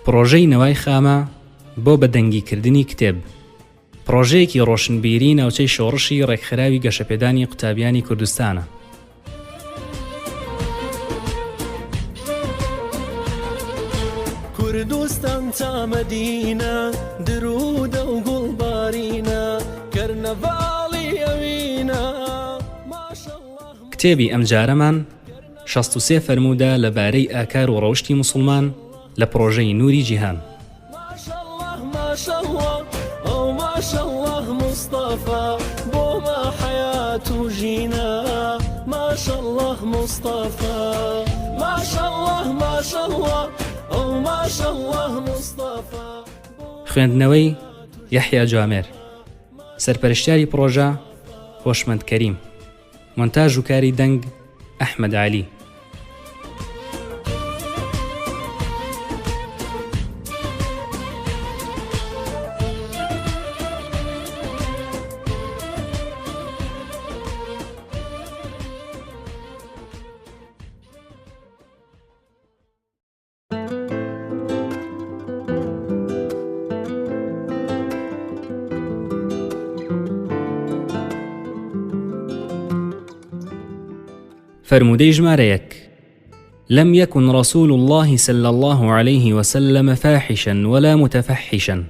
پڕۆژەی نەوای خامە بۆ بە دەنگی کردنی کتێب، پڕۆژەیەکی ڕۆشنبیری ناوچەی شۆڕشی ڕێکخراوی گەشەپێدانی قوتابیانی کوردستانە. کوردستان تا مەدینە درودە و گوڵبارینە کەرنەڤاڵی ئەوینە ماشەڵڵا. کتێبی ئەمجارەمان 63 فەرموودە لە بارەی ئاکار و ڕەوشتی موسڵمان لە پڕۆژەی نوری جیهان. خوێندنەوەی، یەحیا جوامێر. سەرپەرشتیاری پڕۆژە، هۆشمەند کەریم. مۆنتاژ و کاری دەنگ، ئەحمەد عەلی. فەرموودەی ژمارە یەک، لم يكن رسول الله صلى الله عليه وسلم فاحشا ولا متفحشا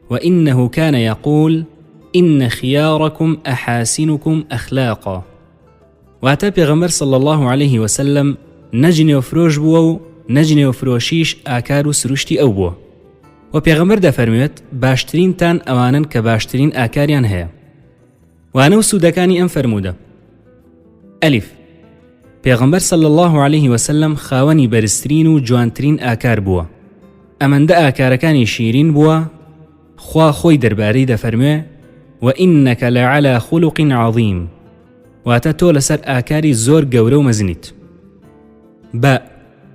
وإنه كان يقول إن خياركم أحاسنكم أخلاقا واتە پێغەمبەر صلی اللە علیه وسلم نە جنێو فرۆش بووە و نە جنێو فرۆشیش ئاکار و سروشتی ئەو بووە وە پێغەمبەر دەفەرموێت باشترینتان ئەوانەن کە باشترین ئاکاریان هەیە وانە و سوودەکانی ئەم فەرموودە ئەلیف پێغەمبەر صلی اللە علیه وسلم خاوەنی بەرزترین و جوانترین ئاکار بووە ئەمەندە ئاکارەکانی شیرین بووە خوا خۆی دەربارەی دەفەرموێ وإنك لعلى خلق عظیم واتە تۆ لەسەر ئاکاری زۆر گەورە و مەزنیت. با،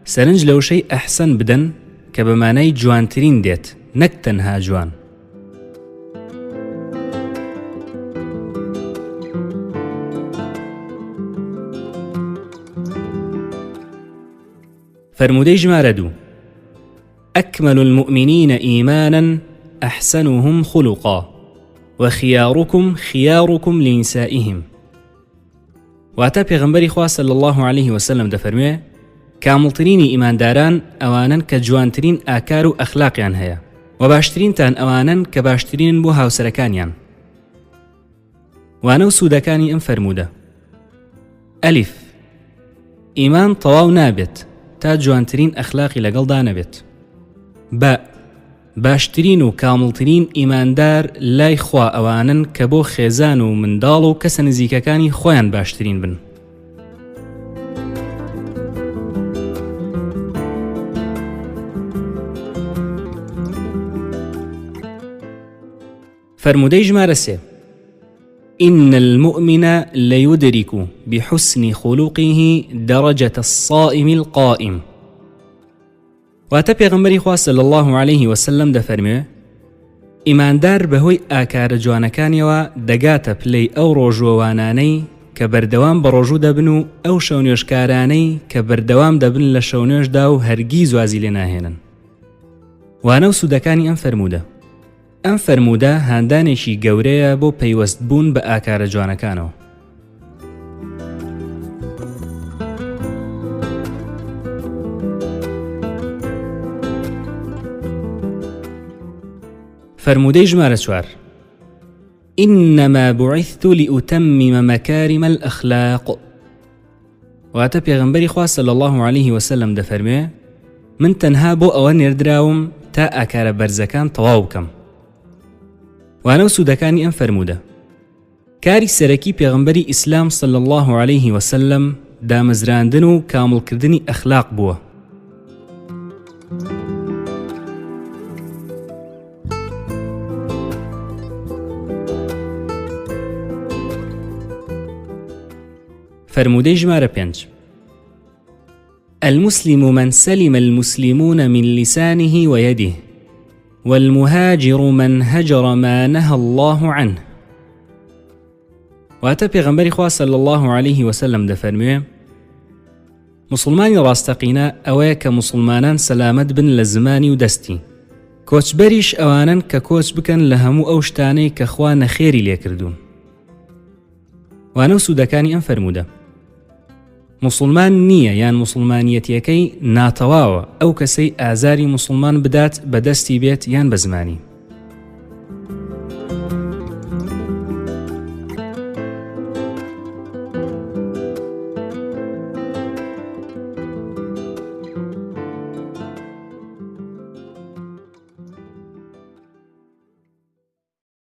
سەرنج لە وشەی احسن بدەن کە بە مانای جوانترین دێت نەک تەنها جوان. فەرموودەی ژمارە دوو، اکمل المؤمنین ایمانا احسنهم خلقا وخیارکم خیارکم لنسائهم واتە پێغەمبەری خوا صلی الله علیه وسلم دەفەرموێ کامڵترینی ئیمانداران ئەوانەن کە جوانترین ئاکار و ئەخلاقیان هەیە و باشترینتان ئەوانەن کە باشترینن بۆ هاوسەرەکانیان وانە و سوودەکانی ئەم فەرموودە. ئەلیف، ئیمان تەواو نابێت تا جوانترین ئەخلاقی لەگەڵدا نەبێت. بە، باشترین و کامڵترین ئیماندار لای خوا ئەوانەن کە بۆ خێزان و منداڵ و کەسە نزیکەکانی خۆیان باشترین بن. فەرموودەی ژمارە سێ، ان المومن لیدرک بحسن خلقه درجە الصائم القائم واتە پێغەمبەری خوا صلی اللە علیه وسلم دەفەرموێ ئیماندار بەهۆی ئاکارە جوانەکانیەوە دەگاتە پلەی ئەو ڕۆژووەوانانەی کە بەردەوام بە ڕۆژوو دەبن و ئەو شەونوێژکارانەی کە بەردەوام دەبن لە شەونوێژدا و هەرگیز وازی لێ ناهێنن وانە و سوودەکانی ئەم فەرموودە ئەم فەرموودە هاندانێکی گەورەیە بۆ پەیوەست بوون بە ئاکارە جوانەکانەوە. فەرموودەی ژمارە چوار، إنما بعثت لأتمم مكارم الأخلاق واتە پێغەمبەری خوا صلی اللە علیه وسلم دەفەرموێ من تەنها بۆ ئەوە نێردراوم تا ئاکارە بەرزەکان تەواو بکەم وانە و سوودەکانی ئەم فەرموودە کاری سەرەکی پێغەمبەری ئیسلام صلی اللە علیه وسلم دامەزراندن و کامڵکردنی ئەخلاق بووە فەرموودەی ژمارە پێنج، المسلم من سلم المسلمون من لسانه ويده والمهاجر من هجر ما نهى الله عنه واتە پێغەمبەری خوا صلی الله علیه وسلم دەفەرموێ. موسڵمانی ڕاستەقینە ئەوەیە کە موسڵمانان سەلامەت بن لە زمانی و دەستی. کۆچبەریش ئەوانەن کە کۆچ بکەن لە هەموو ئەو شتانەی کە خوا نەخێری لێکردوون. وانە و سوودەکانی ئەم فەرموودە. موسڵمان نییە یان موسڵمانیەتیەکەی ناتەواوە ئەو کەسەی ئازاری موسڵمان بدات بە دەستی بێت یان بە زمانی.